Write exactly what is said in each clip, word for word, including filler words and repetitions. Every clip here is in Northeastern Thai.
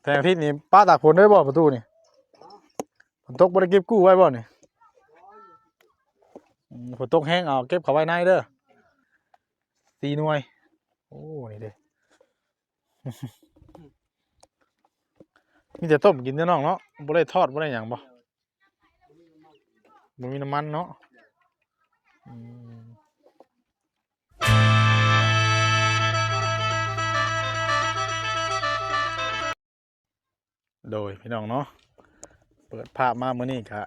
สงอาทิตย์นี่ปะตากฝนได้บ่ประตูนี่ ฝนตกบ่ได้เก็บกู้ไว้บ่นี่ อืม ฝนตกแฮงเอาเก็บเข้าไว้ในเด้อ สี่หน่วย โอ้ นี่เด้ มีแต่ต้มกินเด้อน้องเนาะ บ่ได้ทอดบ่ได้หยังบ่ บ่มีน้ำมันเนาะ อืม โดยพี่น้องเนาะ เปิดภาพมามื้อนี้กะ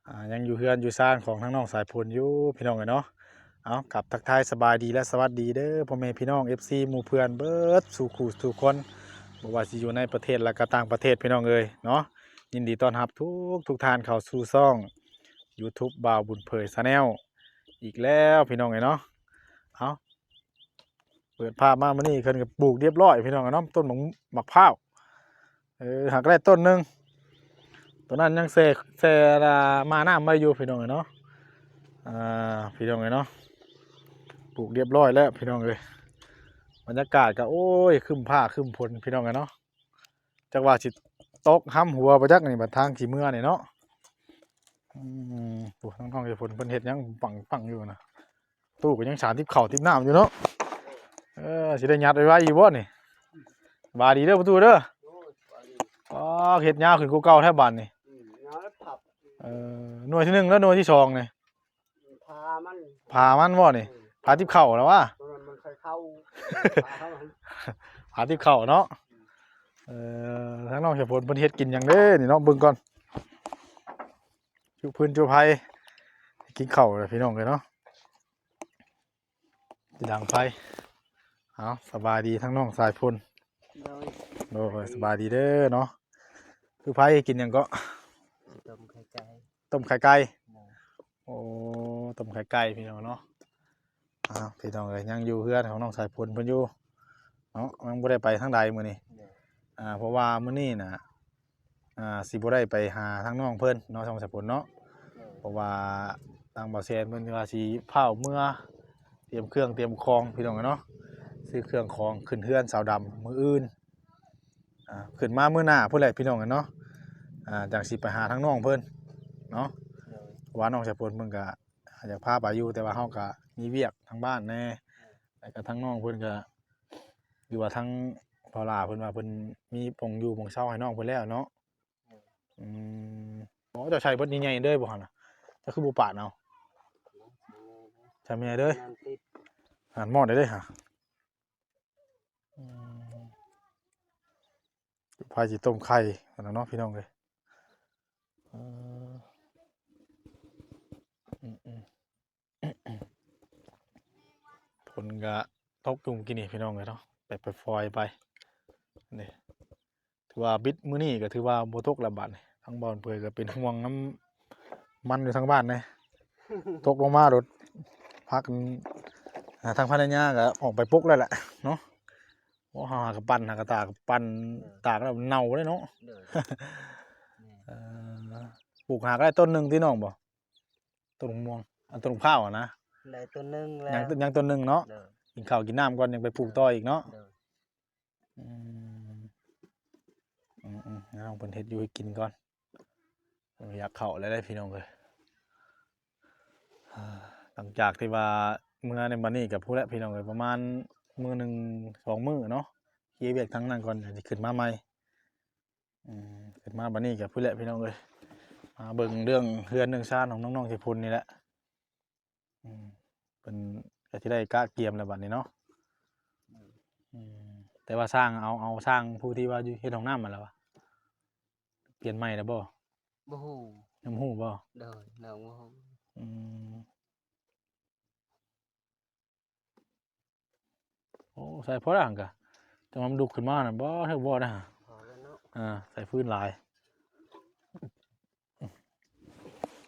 อ่า ยังอยู่เฮือนอยู่ซานของทางน้องสายฝนอยู่พี่น้องเอ้ยเนาะ เอา กลับทักทายสบายดีและสวัสดีเด้อ พ่อแม่พี่น้อง เอฟซี หมู่เพื่อนเบิดสู่คู่สู่คน บ่ว่าสิอยู่ในประเทศและก็ต่างประเทศพี่น้องเอ้ยเนาะ ยินดีต้อนรับทุกทุกท่านเข้าสู่ช่อง YouTube บ่าวบุญเผย Channel อีกแล้วพี่น้องเอ้ยเนาะ เอา เปิดภาพมามื้อนี้เพิ่นก็ปลูกเรียบร้อยพี่น้องเอ้ยเนาะ ต้นหมาก หมากพร้าว เออ หากได้ต้นหนึ่ง ต้นนั้นยังแช่ แช่ อ่า มาน้ำไว้อยู่พี่น้องเอ้ยเนาะ อ่า พี่น้องเอ้ยเนาะ ปลูกเรียบร้อยแล้วพี่น้องเอ้ย บรรยากาศก็ โอ้ย ครึ้มฟ้าครึ้มฝนพี่น้องเอ้ยเนาะ จักว่าสิตกห้ำหัวบ่จักนี่ บัดทางสิเมือนี่เนาะ อืม โอ้ ทางน้องสายฝนเพิ่นเฮ็ดหยังปังๆอยู่นะ ตู้ก็ยังสาดติ๊บข้าวติ๊บน้ำอยู่เนาะ เออ สิได้ยัดไว้ไว้อยู่บ่นี่ สบายดีเด้อประตูเด้อ โอ้ย สบายดี อ๋อ เฮ็ดยาวขึ้นกว่าเก่าแท้บาดนี่ อืม ยาวแล้วผับ เออ หน่วยที่หนึ่งแล้วหน่วยที่สองนี่ ผ่ามัน ผ่ามันบ่นี่ อืม ผ่าติ๊บข้าวแล้ววะ มัน มันเคยเข้า ผ่าเข้ามัน ผ่าติ๊บข้าวเนาะ เออ ทางน้องสายฝนเพิ่นเฮ็ดกินหยังเด้นี่เนาะ เบิ่งก่อน จุพื้นจุไฟ กินข้าวแล้วพี่น้องเอ้ยเนาะ สิดังไฟ เอา สบายดีทั้งน้องสายฝน โดย โดย สบายดีเด้อเนาะ คือไผกินหยังก็ ต้มไข่ไก่ ต้มไข่ไก่ โดย โอ้ ต้มไข่ไก่พี่น้องเนาะ อ้าว พี่น้องเอ้ย ยังอยู่เฮือนของน้องสายฝนเพิ่นอยู่เนาะ ยังบ่ได้ไปทางใดมื้อนี้ โดย อ่า เพราะว่ามื้อนี้น่ะ อ่า สิบ่ได้ไปหาทางน้องเพิ่นเนาะ ทางสายฝนเนาะ โดย เพราะว่าทางบ่าวแซนเพิ่นว่าสิฟ้าวเมือ เตรียมเครื่องเตรียมของพี่น้องเนาะ ซื้อเครื่องของขึ้นเฮือนสาวดำมื้ออื่น อ่า ขึ้นมามื้อหน้าพุ้นแหละพี่น้องเนาะ อ่า จั่งสิไปหาทางน้องเพิ่นเนาะ โดย เพราะว่าน้องสายฝนเพิ่นก็อยากพาไปอยู่ แต่ว่าเฮาก็มีเวียกทางบ้านแหน่ แล้วก็ทางน้องเพิ่นก็ หรือว่าทางพ่อหล้าเพิ่นว่าเพิ่นมีหม่องอยู่หม่องเซาให้น้องเพิ่นแล้วเนาะ อืม อ๋อ เจ้าใส่เบิดใหญ่ๆเด้อบ่หั่นน่ะ เจ้าคือบ่ปาดเอา ใส่ใหญ่เด้อ งานติด หั่นหม้อได้เด้อฮะ อืม ไผสิต้มไข่หั่นน่ะเนาะพี่น้องเอ้ย เออ อืมๆ ฝนก็ตกอยู่เมื่อกี้นี่พี่น้องเอ้ยเนาะ แบบปล่อยๆไป นี่ ถือว่าบิดมื้อนี้ก็ถือว่าบ่ตกแล้วบัดนี้ ทางบ่าวเผยก็เป็นห่วงนำมันอยู่ทางบ้านแหน่ ตกลงมาโลด พัก อ่า ทางภรรยาก็ออกไปปลุกแล้วแหละเนาะ โอ้ เฮาหากะปั่น หากะตากะปั่น เออ ตากแล้วเน่าเลยเนาะ โดย แม่น เออ ปลูกหากะได้ต้นหนึ่งติน้องบ่ ต้นม่วง อันต้นข้าวอะนะ ได้ต้นหนึ่งแล้ว ยัง ยังต้นหนึ่งเนาะ โดย กินข้าวกินน้ำก่อนยังไปปลูกต่ออีกเนาะ โดย อืม อืมๆ น้องเพิ่นเฮ็ดอยู่ให้กินก่อน อยากเข้าแล้วเด้อพี่น้องเอ้ย อ่า หลังจากที่ว่าเมือในบัดนี้ก็พู้นแหละพี่น้องเอ้ย ประมาณมื้อหนึ่งสองมื้อเนาะ เคลียร์เวียกทางนั้นก่อน เดี๋ยวสิขึ้นมาใหม่ อืม ขึ้นมาบัดนี้ก็พู้นแหละพี่น้องเอ้ย มาเบิ่งเรื่องเฮือนเรื่องซานของน้องๆ สายฝนนี่แหละ อืม เพิ่นก็สิได้กะเกียมแล้วบัดนี้เนาะ อืม แต่ว่าช่างเอา เอาช่างผู้ที่ว่าอยู่เฮ็ดห้องน้ำมาแล้ววะ เปลี่ยนใหม่แล้วบ่ บ่ฮู้ ยังบ่ฮู้บ่ โดย น้องบ่ฮู้ อืม โอ้ ใส่พอแล้วหั่นกะ แต่ว่ามันดุขึ้นมาน่ะ บ่ เทิงบ่ได้หั่น พอแล้วเนาะ อ่า ใส่ฟืนหลาย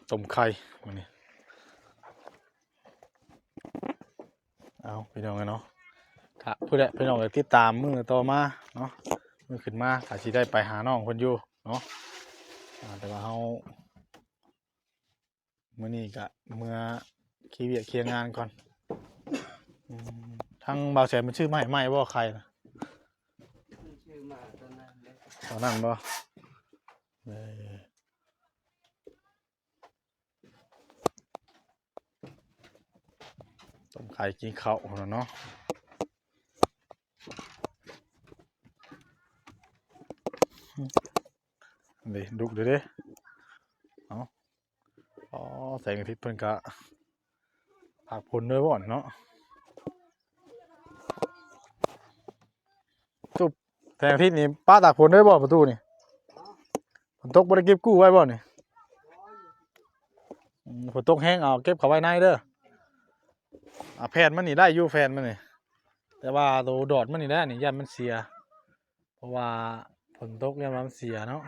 ต้มไข่มื้อนี้ เอาพี่น้องเอ้ยเนาะ กะพู้นแหละพี่น้องเอ้ย ติดตามมื้อต่อมาเนาะ มื้อขึ้นมาก็สิได้ไปหาน้องเพิ่นอยู่เนาะ อ่า แต่ว่าเฮา มื้อนี้ก็เมือเคลียร์เวียกเคลียร์งานก่อน อืม ทางบ่าวแสนมันซื้อมาให้ใหม่บ่ไข่น่ะ ซื้อมาตอนนั้น เอานั่นบ่ เออ ต้มไข่กินข้าวแล้วเนาะ นี่ ดุกเด้อเด้ เอา อ๋อ แสงอาทิตย์เพิ่นกะตากฝนด้วยบ่เนาะ ตุ๊บ แสงอาทิตย์นี่ปะตากฝนด้วยบ่ประตูนี่ ฝนตกบ่ได้เก็บกู้ไว้บ่นี่ อืม ฝนตกแฮงเอาเก็บเข้าไว้ในเด้อ อ่ะ แผ่นมันนี่ได้อยู่ แผ่นมันนี่ แต่ว่าโตดอดมันนี่แหละนี่ ย่านมันเสีย เพราะว่าฝนตกย่านมันเสียเนาะ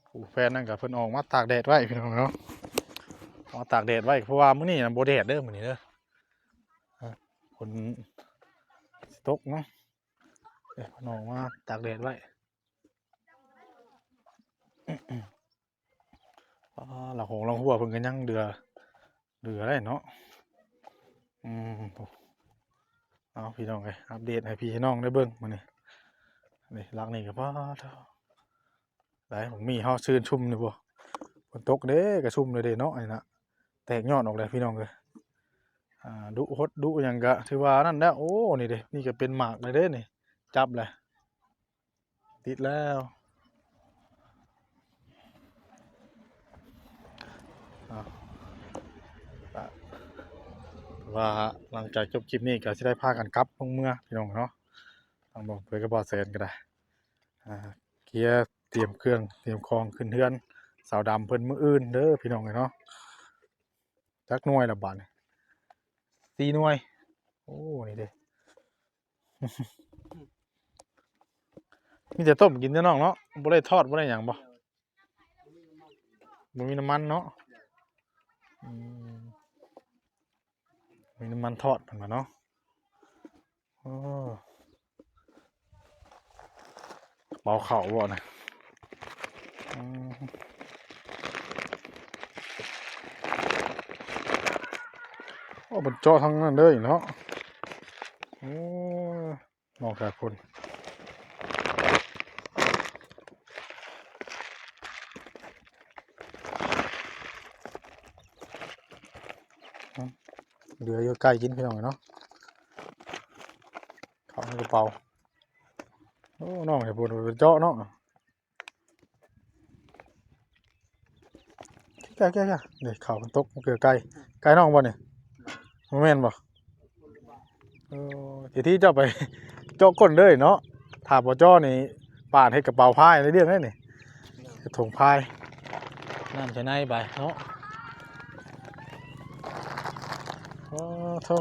โอ้ แผ่นนั่นกะเพิ่นออกมาตากแดดไว้พี่น้องเนาะ ออกมาตากแดดไว้ เพราะว่ามื้อนี้นะบ่แดดเด้อ มื้อนี้เด้อ อ่ะ ฝนสิตกเนาะ เอ้ย เพิ่นออกมาตากแดดไว้ อ่า หลังหงหลังหัวเพิ่นก็ยังเหลือ เหลือได้เนาะ อืม เอาพี่น้องเอ้ย อัปเดตให้พี่ให้น้องได้เบิ่งมื้อนี้ นี่ หลังนี้ก็ ป๊าด ได้ บักหมี่เฮาชื่นชุ่มนี่บ่ ฝนตกเด้ ก็ชุ่มเลยเด้เนาะ นี่นะ แตกยอดออกแล้วพี่น้องเอ้ย อ่า ดุหดดุหยังก็ถือว่านั่นแหละ โอ้ นี่เด้ นี่ก็เป็นหมากเลยเด้นี่ จับเลย ติดแล้ว อ่ะ ว่าหลังจากจบคลิปนี้ก็สิได้พากันกลับลงเมือพี่น้องเนาะ ทางบ่าวเผยกับบ่าวแสนก็ได้ อ่า เคลียร์เตรียมเครื่องเตรียมของขึ้นเฮือน สาวดำเพิ่นมื้ออื่นเด้อพี่น้องเอ้ยเนาะ จักหน่วยละบาดนี่ สี่หน่วย โอ้ นี่เด้ มีแต่ต้มกินเด้อน้องเนาะ บ่ได้ทอดบ่ได้หยังบ่ บ่มีน้ำมันเนาะ อืม มีน้ำมันทอดเพิ่นว่าเนาะ โอ้ กระเป๋าข้าวบ่นะ อืม โอ้ เพิ่นเจาะทางนั้นเลยเนาะ โอ้ นอกจากคน เหลืออยู่ไก่กินพี่น้องเนาะ เข้าในกระเป๋า โอ้ น้องให้พูดไปเจาะเนาะ แก่ๆๆ เดี๋ยวเข้ามันตก มันเกลือไก่ ไก่น้องบ่เนี่ย บ่แม่นบ่ เออ ทีที่เจ้าไป เจาะก้นเลยเนาะ ถ้าบ่เจาะนี่ ปานเฮ็ดกระเป๋าพายในเรื่องนี้นี่ เฮ็ดถุงพาย น้ำใส่ในไปเนาะ โอ้โธ่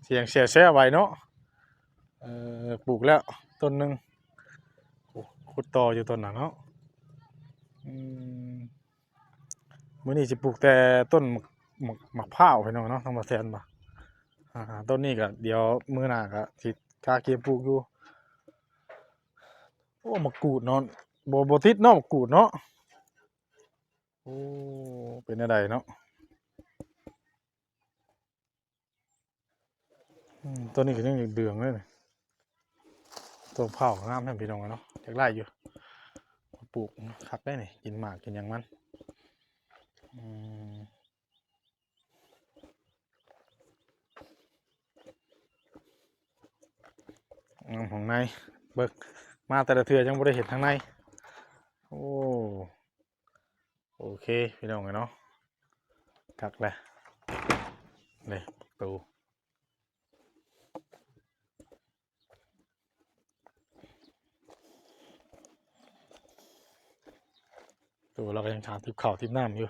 เสียงเสียแซ่ไว้เนาะ เออ ปลูกแล้วต้นหนึ่ง โอ้ ขุดต่ออยู่ต้นน่ะเนาะ อืม มื้อนี้สิปลูกแต่ต้นหมาก หมาก หมากพร้าวพี่น้องเนาะ ทางบ่าวแสนบ่ อ่า ต้นนี้ก็เดี๋ยวมื้อหน้าก็สิกะเกียมปลูกอยู่ โอ้ หมากกรูดเนาะ บ่ บ่ติดเนาะ หมากกรูดเนาะ โอ้ เป็นอะไรเนาะ อืม ต้นนี้ก็ยังเหลืองๆเลยนี่ ต้นพร้าวงามแท้พี่น้องเนาะ อยากได้อยู่ ปลูกคักได้นี่ กินหมากกินหยังมัน อืม อืม ข้างใน เบิ่ง มาแต่ละเทื่อยังบ่ได้เห็นข้างใน โอ้ โอเค พี่น้องเนาะ คักแล้ว นี่ ประตู ตัวเราก็ยังถามทิพย์ข้าวทิพย์น้ำอยู่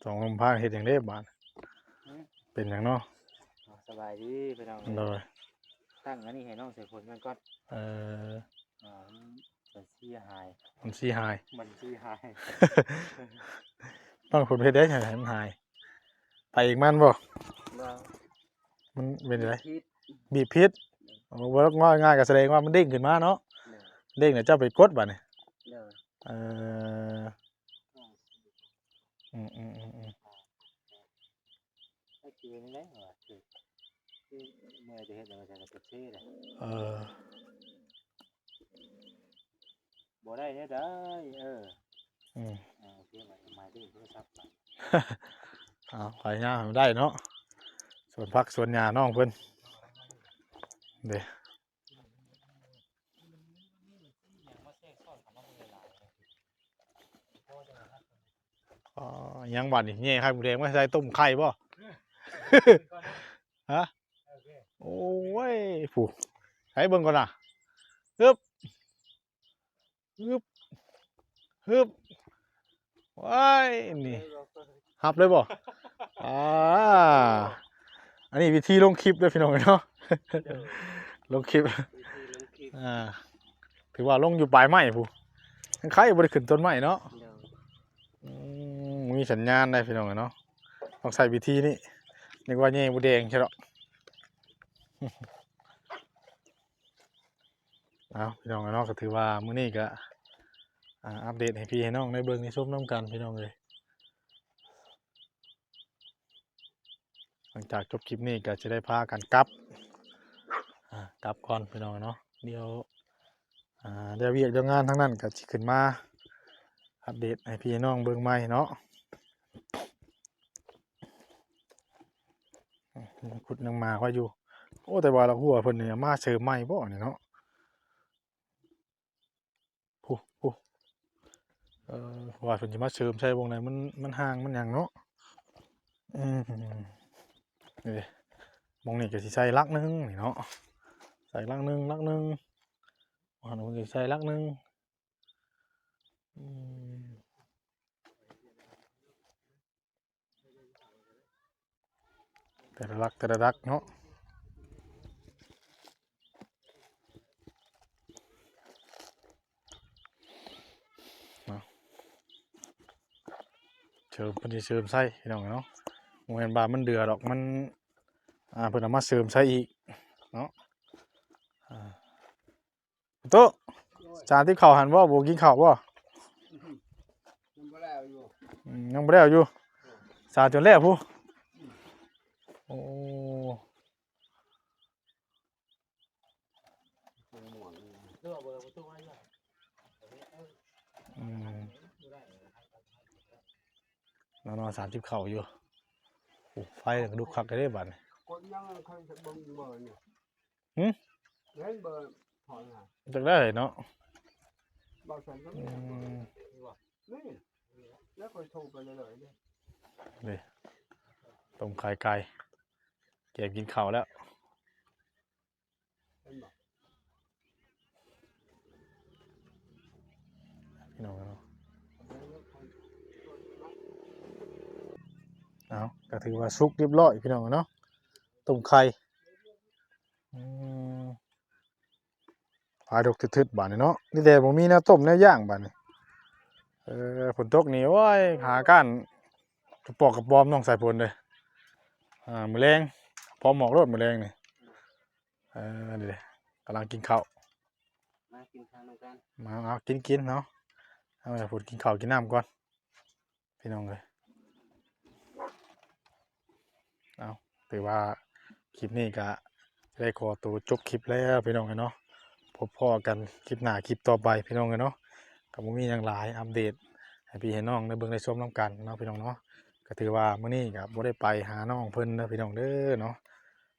สองลมพาเฮ็ดหยังเด้บาด หืม เป็นหยังเนาะ อ๋อ สบายดีพี่น้อง โดย ตั้งอันนี้ให้น้องใส่ผลกันก่อน เออ อ่า มัน มันสีหาย มันสีหาย มันสีหาย ต้องผลเฮ็ดได้ให้มันหาย ไปอีกมันบ่ บ่ มันเป็นอะไร ผิด บีบผิด เอาบ่ง่ายๆ ก็แสดงว่ามันเด้งขึ้นมาเนาะ โดย เด้งแล้วเจ้าไปกดบัดนี้ โดย เออ อืมอืมอืมอืม ไอ้เกลือนี่แหละว่าคือ คือเมื่อจะเฮ็ดอะไรจะกระเทยเลย เออ บ่ได้เนี่ยได้ เออ อืม อ่า โอเค หมาย หมายถึงโทรศัพท์ไป เอาไปย่างให้มันได้เนาะ สวนผักสวนหญ้าน้องเพิ่น เด้ อ๋อ ยังบัดนี่ แหน่ไข่มดแดงมาใส่ต้มไข่บ่ ฮะ โอ้ย ผู้ ให้เบิ่งก่อนนะ ฮึบ ฮึบ ฮึบ ว้าย นี่ ฮับเลยบ่ อ่า อันนี้วิธีลงคลิปเด้อพี่น้องเนาะ ลงคลิป วิธีลงคลิป อ่า ถือว่าลงอยู่ปลายไม้ผู้ ยังไข่บ่ได้ขึ้นต้นไม้เนาะ โดย อืม มีสัญญาณได้พี่น้องเนาะ ต้องใช้วิธีนี้ นึกว่าแหน่มดแดงใช่หรอ เอาพี่น้องเนาะ ก็ถือว่ามื้อนี้ก็ อ่า อัปเดตให้พี่ให้น้องได้เบิ่งได้ชมนำกันพี่น้องเอ้ย หลังจากจบคลิปนี้ก็จะได้พากันกลับ อ่า กลับก่อนพี่น้องเนาะ เดี๋ยว อ่า เดี๋ยวเวียกเดี๋ยวงานทั้งนั้นก็สิขึ้นมาอัปเดตให้พี่น้องเบิ่งใหม่เนาะ ยังขุดยังหมากไว้อยู่ โอ้ แต่ว่าละหัวเพิ่นนี่มาเสริมใหม่บ่นี่เนาะ ผู้ ผู้ เอ่อ ว่าเพิ่นสิมาเสริมใส่วงไหน มัน มันห่างมันหยังเนาะ อืม นี่ วงนี้ก็สิใส่หลักหนึ่งนี่เนาะ ใส่หลักหนึ่ง หลักหนึ่ง ว่าเพิ่นสิใส่หลักหนึ่ง อืม แต่ละหลัก แต่ละหลักเนาะ เนาะ เสริม เพิ่นสิเสริมใส่พี่น้องเนาะ บ่แม่นว่ามันเดือดอก มัน อ่า เพิ่นเอามาเสริมใส่อีกเนาะ อ่า โต๊ะ จานที่เขาหั่นบ่ บ่กินข้าวบ่ ยังบ่แล้วอยู่ อืม ยังบ่แล้วอยู่ สาจนแล้วผู้ โอ้ อืม นอนๆ สามสิบเข่าอยู่ โอ้ ไฟก็ลุกคักเด้บัดนี้ กดยังใครจะเบิ่งเบอร์นี่ หึ เห็นเบอร์หอยหา จักได้เนาะ เบาสันก็ อืม นี่ แล้วคอยโทรไปเลยเลยเนี่ย นี่ ต้มไข่ไก่ เก็บกินข้าวแล้ว เห็นบ่ พี่น้องเนาะ เอา ก็ถือว่าสุกเรียบร้อยพี่น้องเนาะ ต้มไข่ อืม ฟ้าดกทึดๆ บาดนี้เนาะ นี่แต่บ่มีแนวต้มแนวย่างบาดนี้ เออ ฝนตกนี่ โอ้ย หาก้านกระปอกกระปอมน้องสายฝนเลย อ่า มื้อแลง พร้อมหมอกโลดมื้อแลงนี่ เออ นี่เด้ กำลังกินข้าว มากินข้าวนำกัน มา เอา กินๆ เนาะ เอา สายฝนกินข้าวกินน้ำก่อน พี่น้องเอ้ย เอา ถือว่าคลิปนี้ก็ได้ขอตัวจบคลิปแล้วพี่น้องเอ้ยเนาะ พบพ้อกันคลิปหน้าคลิปต่อไปพี่น้องเอ้ยเนาะ ก็บ่มีหยังหลาย อัปเดตให้พี่ให้น้องได้เบิ่งได้ชมนำกันเนาะพี่น้องเนาะ ก็ถือว่ามื้อนี้ก็บ่ได้ไปหาน้องเพิ่นเด้อพี่น้องเด้อเนาะ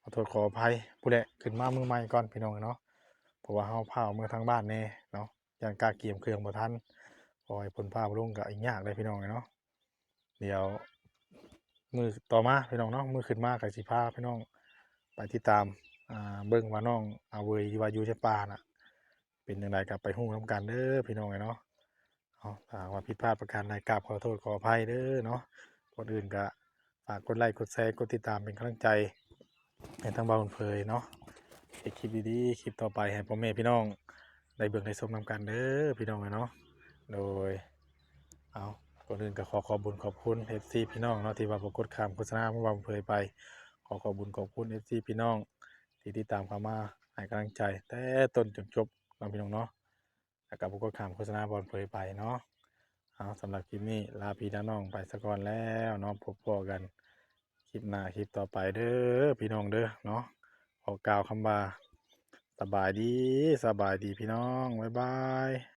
ขอโทษขออภัย ผู้ใดขึ้นมามือใหม่ก่อนพี่น้องเอ้ยเนาะ เพราะว่าเฮาพาเมือทางบ้านแน่เนาะ ย่านกะเกียมเครื่องบ่ทัน เพราะว่าให้เพิ่นพาลงก็อีกยากเลยพี่น้องเอ้ยเนาะ เดี๋ยวมื้อต่อมาพี่น้องเนาะ มื้อขึ้นมาก็สิพาพี่น้องไปติดตาม อ่า เบิ่งว่าน้องอาเวยที่ว่าอยู่ในป่าน่ะ เป็นจั่งใดก็ไปฮู้นำกันเด้อพี่น้องเอ้ยเนาะ เอา ถ้าหากว่าผิดพลาดประการใดกราบขอโทษขออภัยเด้อเนาะ ก่อนอื่นก็ฝากกดไลค์กดแชร์กดติดตามเป็นกำลังใจให้ทางบ่าวบุญเผยเนาะ เฮ็ดคลิปดีๆ คลิปต่อไปให้พ่อแม่พี่น้องได้เบิ่งได้ชมนำกันเด้อพี่น้องเอ้ยเนาะ โดย เอา ก่อนอื่นก็ขอขอบบุญขอบคุณ เอฟซี พี่น้องเนาะ ที่ว่าบ่กดข้ามโฆษณาของบ่าวบุญเผยไป ขอขอบบุญขอบคุณ เอฟซี พี่น้องที่ติดตามเข้ามา ให้กำลังใจแต่ต้นจนจบเนาะพี่น้องเนาะ แล้วก็บ่กดข้ามโฆษณาบ่อนเผยไปเนาะ เอา สำหรับคลิปนี้ลาพี่ลาน้องไปซะก่อนแล้วเนาะ พบพ้อกันคลิปหน้าคลิปต่อไปเด้อพี่น้องเด้อเนาะ ขอกล่าวคำว่า สบายดี สบายดีพี่น้อง บ๊ายบาย